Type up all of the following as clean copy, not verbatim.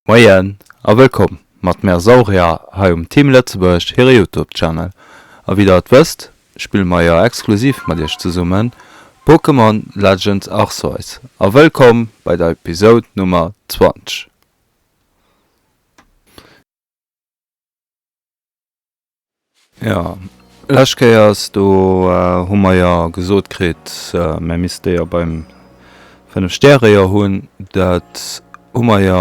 Moien a wëllkomm mat mär Saurier hei um Team Lëtzebuerg hire Youtube Channel. A wéi der et wësst, spille mer jo exklusiv mat iech zesummen Pokémon Legends Arceus a wëllkomm bei der Episode Nummer 20. Jo, lescht Kéiers do hu mer jo gesot kritt, mer misste jo beim 5 Stäre jo hunn. Dat hu mer jo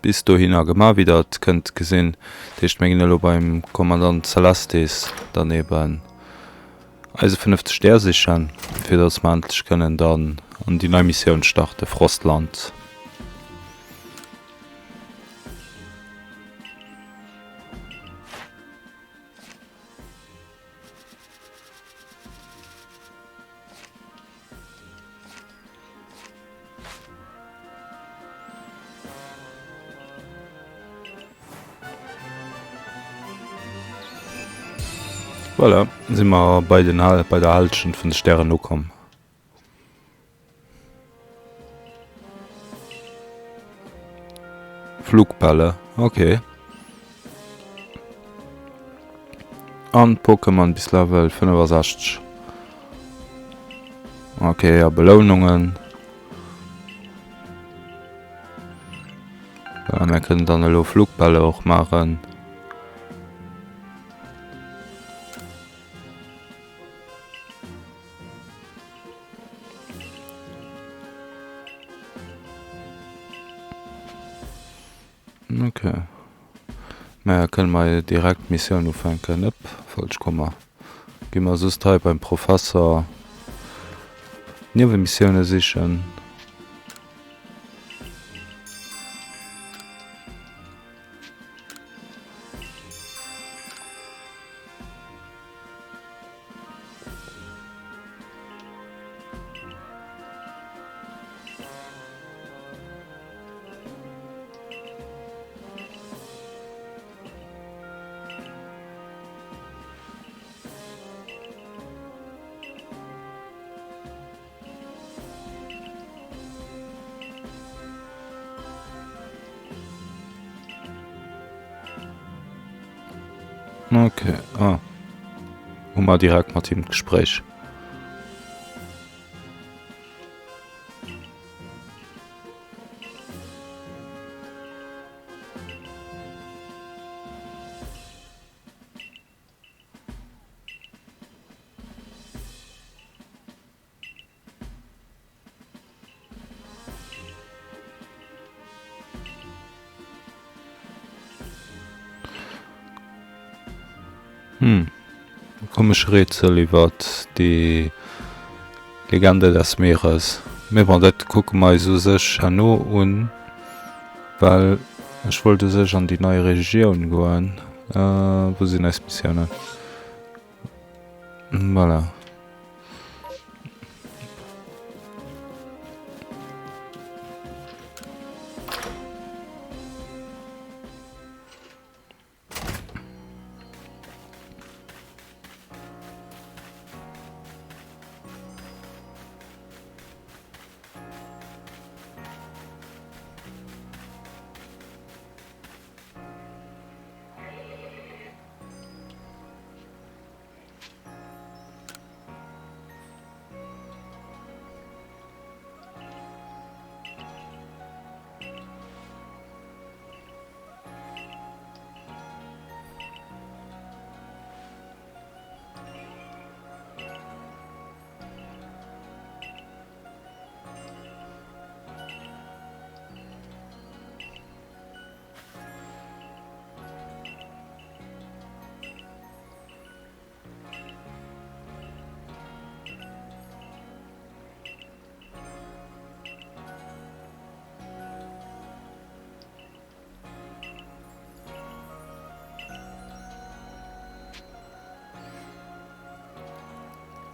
bis dohinner gemaach, wéi der et kënnt gesinn. Dat heescht, mir ginn elo beim Kommandant Celestis dann eben eise fënnefte Stär sichen, fir datt mer endlech kënnen dann an déi nei Missioun starte, Frostland. Voilà, si mer bei den bei der Halschent vun de Stären ukomm. Flugbälle, okay. An Pokémon bis Level 65. Okay, a Belounungen. Ja, mir kënnen dann elo Flugbälle och maachen. Ok. Mä kënne mer direkt d'Missioun ufänken? Upp, falsch Kummer. Gi mer soss hei beim Professer Niewemissioune sichen. Okay, ah. Hu mer direkt mat him d'Gespréich. Hm, e komesche Rätsel iwwert déi Legende des Meeres. Mee bon, dat kucke mer eis u sech herno un, well ech wollt u sech an déi nei Regioun goen. Wou sinn eis Missiounen? Voilà.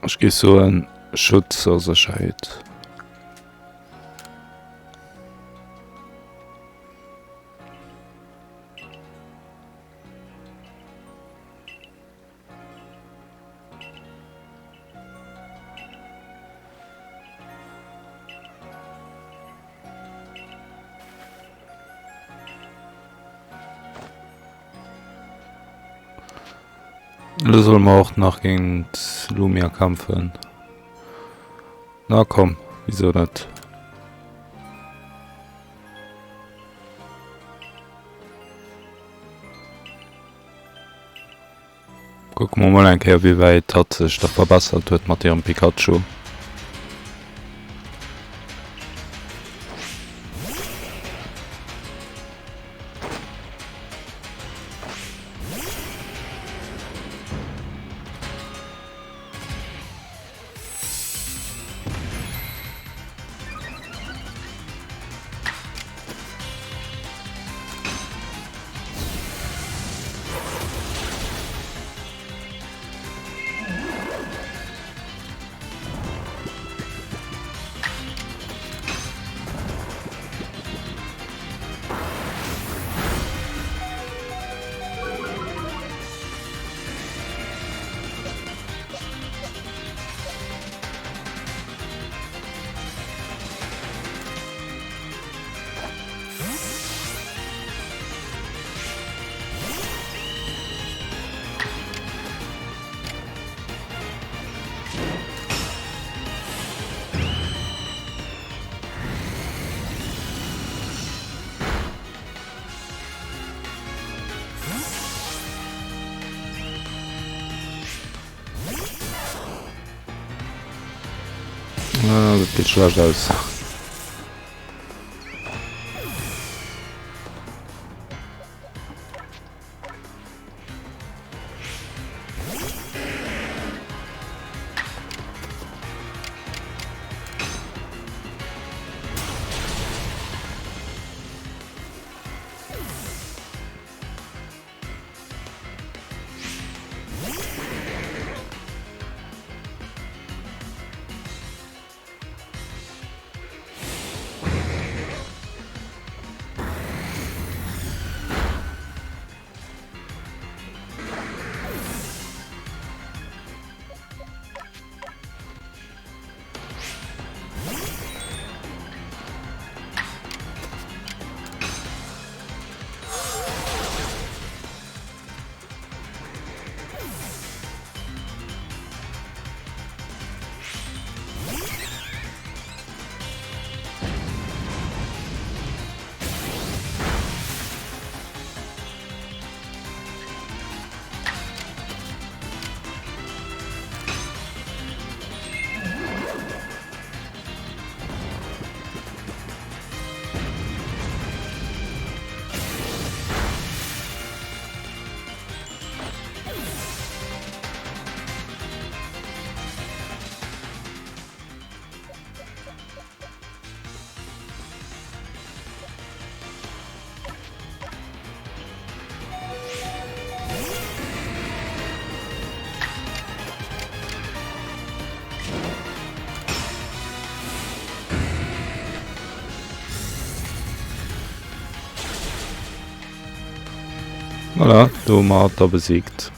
Ech géif soen Schutz a Sécherheet. Elo solle mer och nach géint Lumia kämpfen. Na komm, wieso net? Kucke mer mol eng Kéier wéi wäit hatt sech da verbessert huet mat hirem Pikachu. Ah, dat geet schlecht aus. Voilà, do hu mer hatt da besiegt.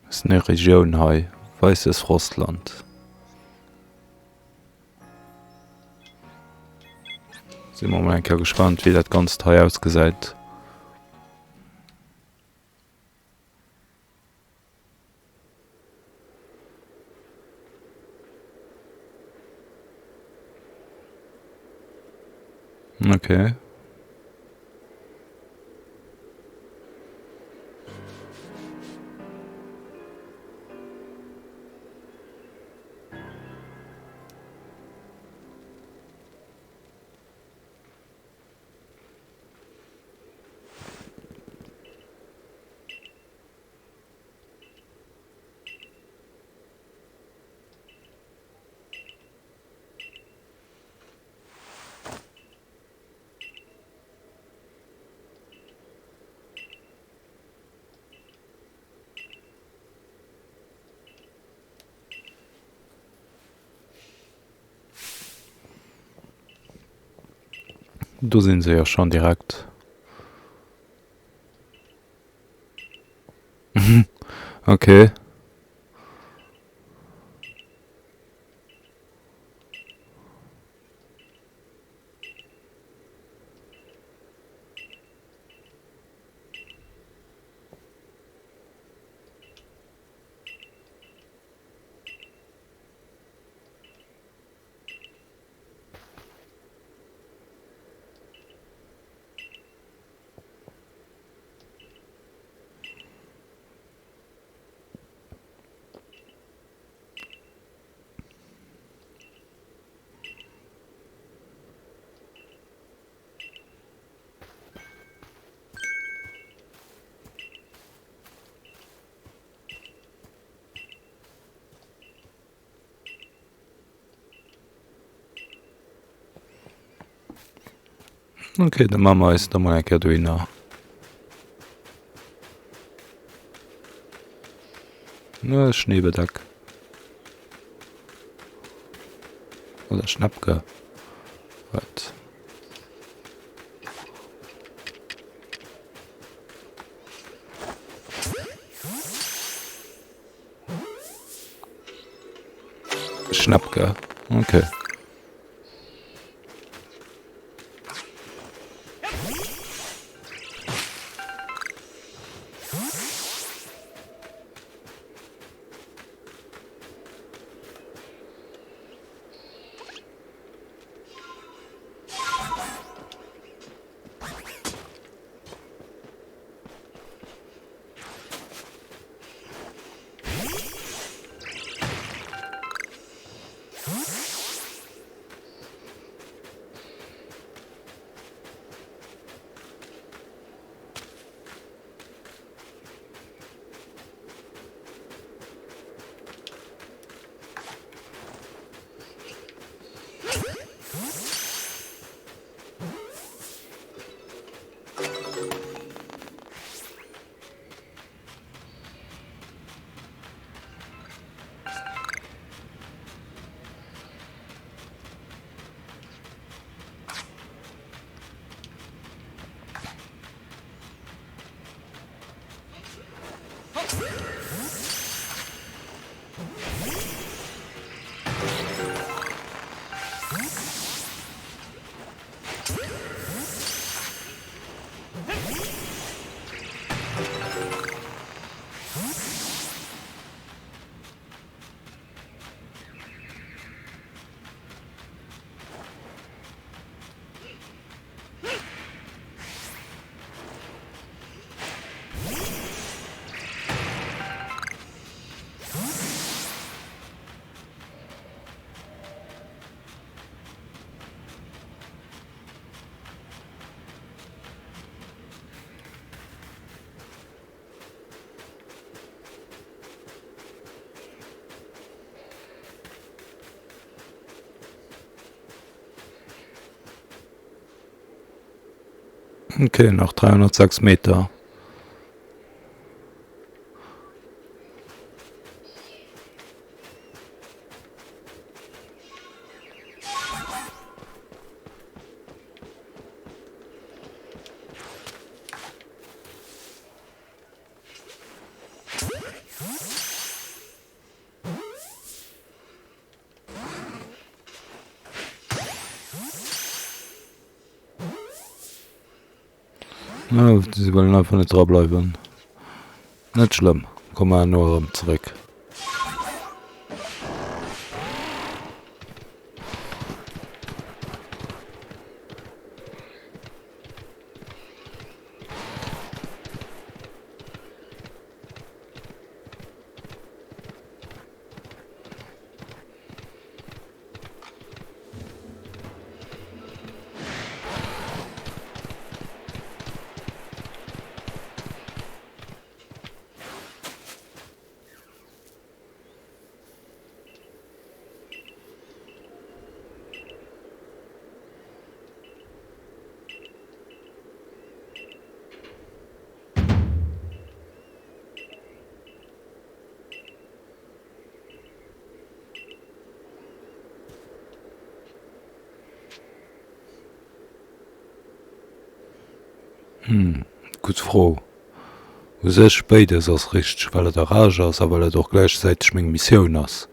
Ass nei Regioun hei, Weisses Frostland. Si mer mol eng Kéier gespannt wéi dat ganzt hei ausgesäit. Okay. Do sinn se jo schonn direkt. Okay. Ok, da maache mer eis da mol eng Kéier dohinner. Ne, Schneebedeck. Oder Schnäppke. Wat? Schnäppke, okay. Okay, nach 306 Meter. Si wëllen einfach net dra bleiwen. Net schlëmm, komme mer herno erëm zeréck. Hm, gutt Fro. U sech béides ass richteg, well et Arage ass a well et och gläichzäiteg meng Missioun ass.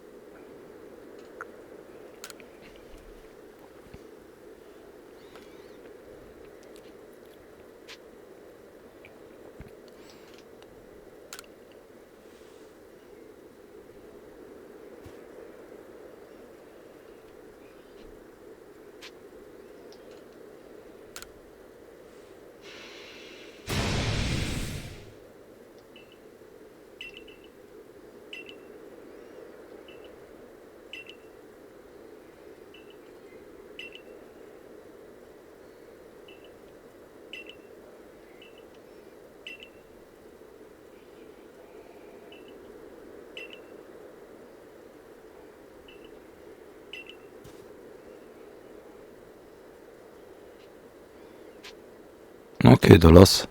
Ok, da lass.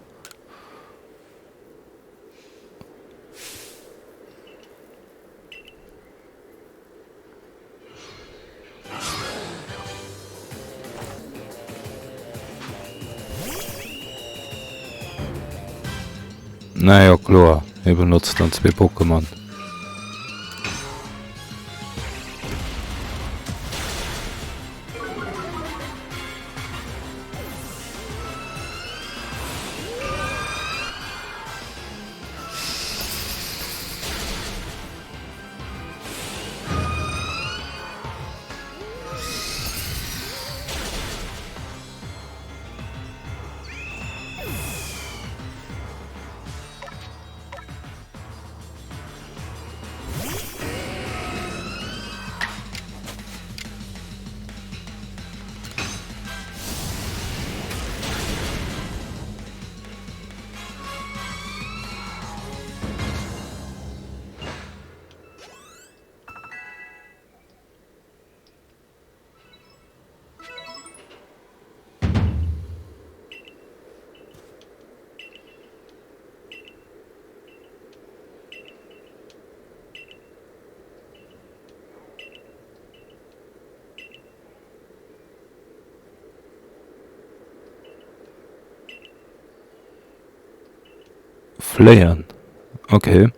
Naja, kloer, hie benotzt dann zwee Pokémon. Fléien, okay.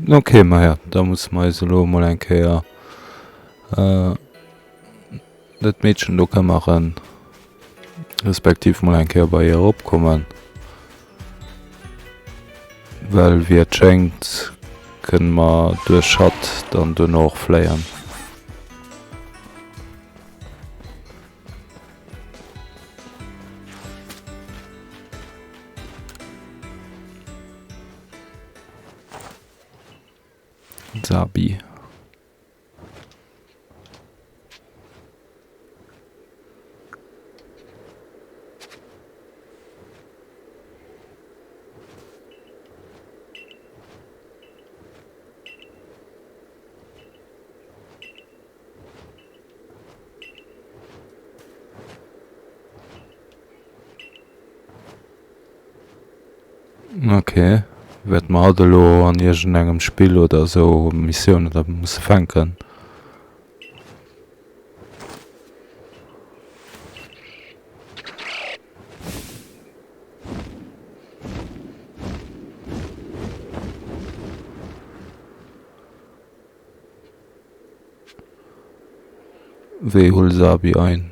Ok, maja, da musse mer eis elo emol eng Kéier dat Meedchen do këmmeren, respektiv mol eng Kéier bei hir eropkommen, well wéi et schéngt kënne mer duerch hatt dann duerno och fléien. Sabi. Ok, wäert mer hatt elo an iergendengem Spill oder esou, Missioun oder musse fänken? Wee hol Sabi ein?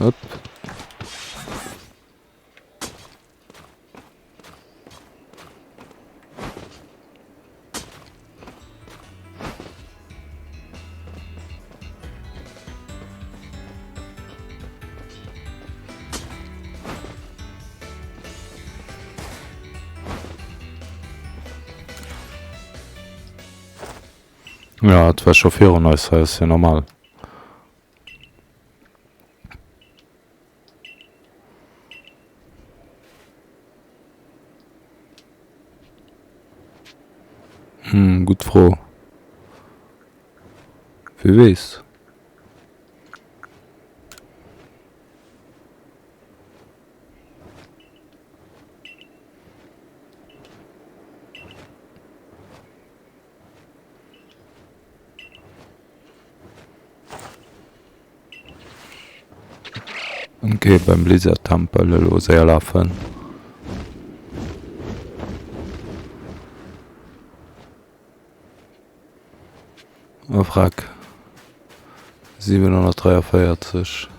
Hopp. Ja, et war scho virun eis hei, ass jo normal. Hm, gutt Fro. Wie weess? Ok, beim Blizzard-Tempel elo séier lafen. Oh Wrack. 743.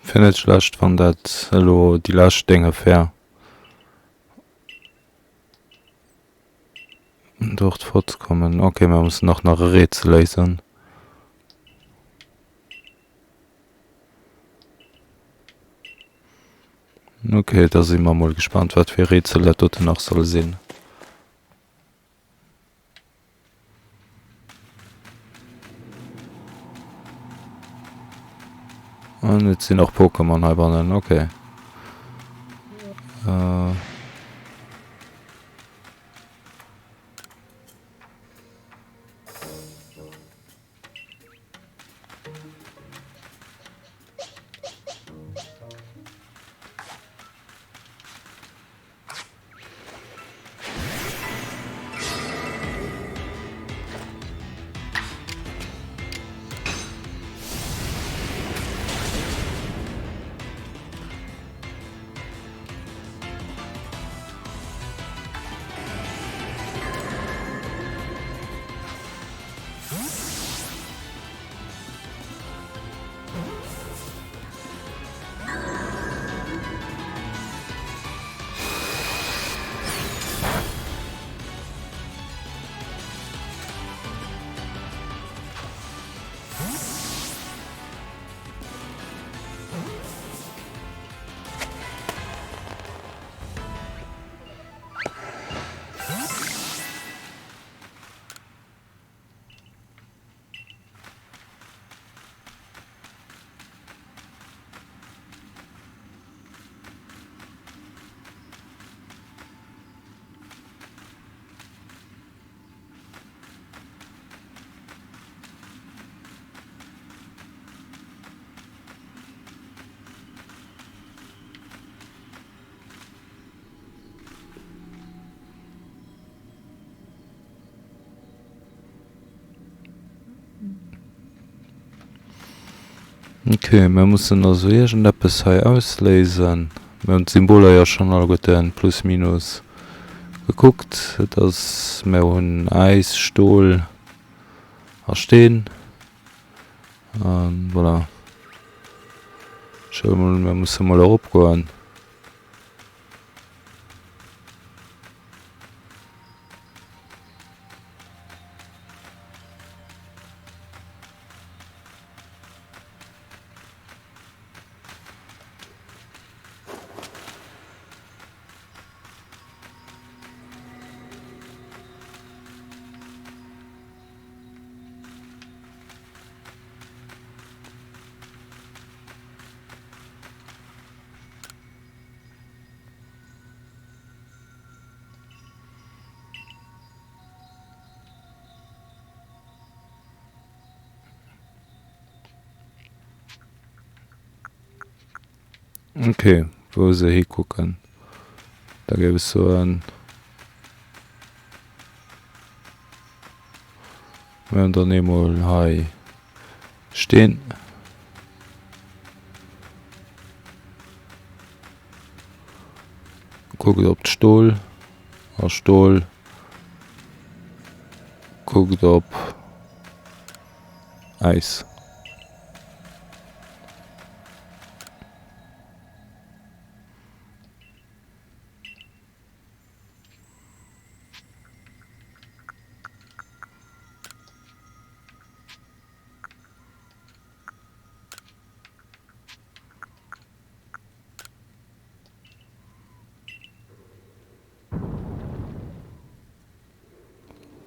Wier net schlecht wann dat elo déi lescht Dénge wär. Dort fortkommen. Okay, mir mussen och nach e Rätsel léisen. Okay, da si mer mol gespannt, wat fir e Rätsel dat doten nach soll sinn. An et sinn och Pokémon heibannen, okay. Äh. Ok, mir mussen also iergendeppes hei ausléisen. Mir hunn d'Symboler jo schonn alleguerten plus minus gekuckt. Et ass, mir hunn Äis, Stol a Steen. An voilà. Ech huele mol un, mir musse mol eropgoen. Ok, wou se hikucken, da géif ech soen, mir hunn dann eemol hei Steen. Kuckt op d'Stol a Stol kuckt op Äis.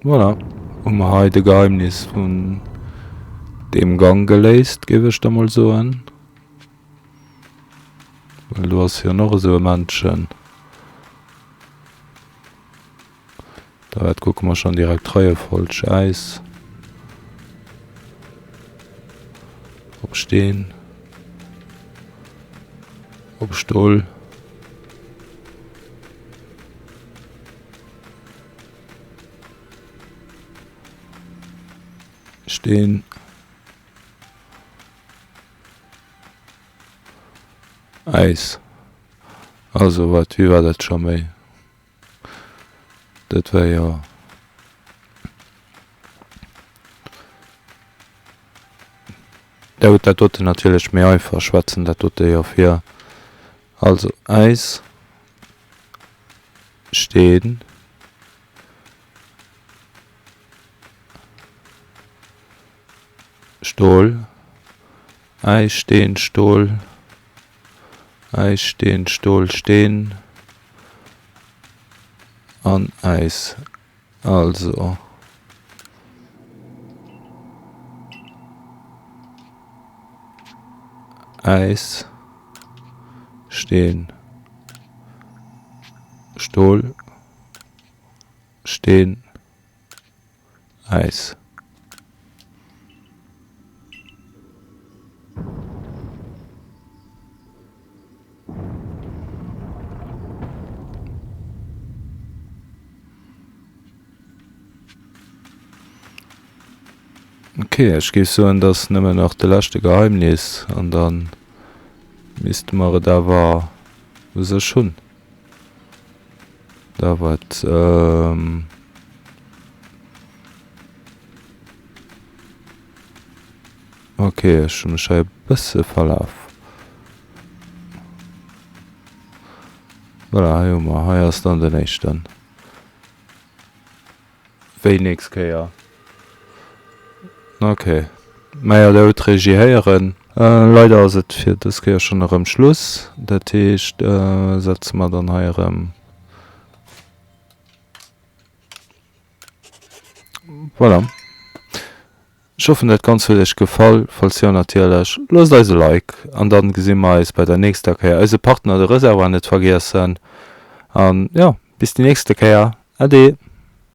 Voilà, hu mer hei de Geheimnis vun deem Gang geléist, géif ech da mol soen. Well do ass jo nach esou e Männchen. Da wat kucke mer schon direkt d'Reiefolg, Äis op Steen, op Stol. Steen. Äis. Also wat, wéi war dat scho méi? Dat war jo. Der hutt dat doten natierlech méi einfach, ech schwätzen dat dote jo vir. Also Äis, Steen, Stol, Äis, Steen, Stol, Äis, Steen, Stol, Steen an Äis. Also. Äis, Steen, Stol, Steen. Äis. Ok, ech géif soen, et ass nëmmen nach de leschte Geheimnis an da misste mer et awer u sech hunn. Da wat ähm. Ok, ech hu mech hei e bësse verlaf. Voilà, hei hu mer, hei ass dann den éischten. Wéi nächst Kéier. Ok, maja der hutt d'Regie héieren. Leider ass et fir dës Kéier schonn erëm Schluss. Dat heescht, setze mer dann hei erëm. Voilà. Ech hoffen dat Ganzt huet iech gefall. Falls jo natierlech, loosst eis e Like an dann gesi mer eis bei der nächster Kéier. Eise Partner de Reservoir net vergiessen an jo, bis déi nächste Kéier. Ade.